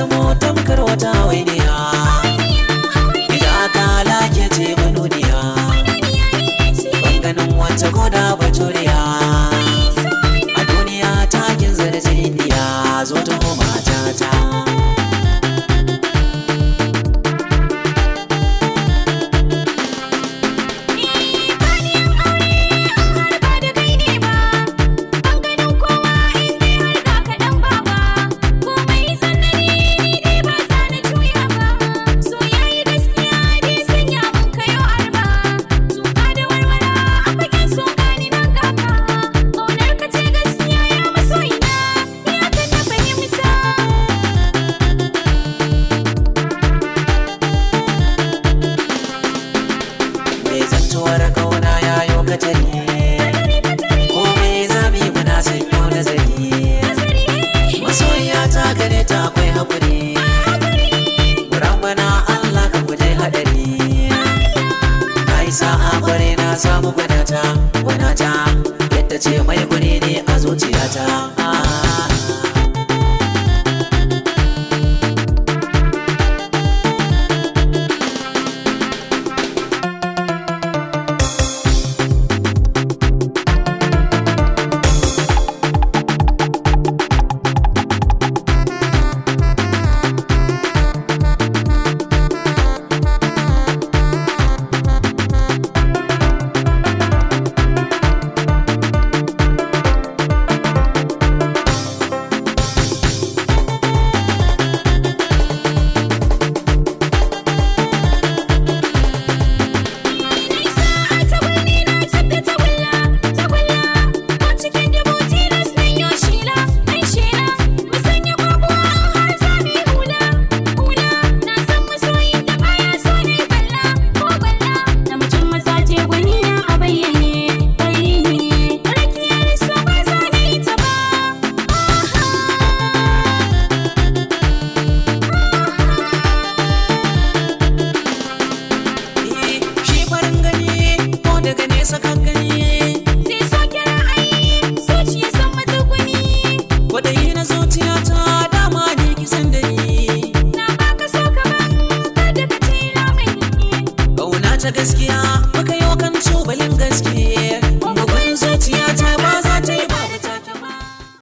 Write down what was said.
zamo tamkar wata hawainiya. Ita aka ke ce manuniya, ban ganin wata koda baturiya. A duniya takin zarce indiya, zo ta matata. Mai zantuwar kauna ya yo katari, komai zami muna sanyo nazari. Masoyiya ta gare ta akwai haƙuri, bana Allah ka guje haɗari. Na yi sa'a kware, na samu gwanata, gwanata yadda ce mai guri ne a zuciyata. Shi farin gani ko daga nesa kan gani, kwaɗayi na zuciyata dama ne kisan da ni. Ƙauna ta gaskiya muka yi kan tubalin gaske, bugun zuciyata ba za ta yi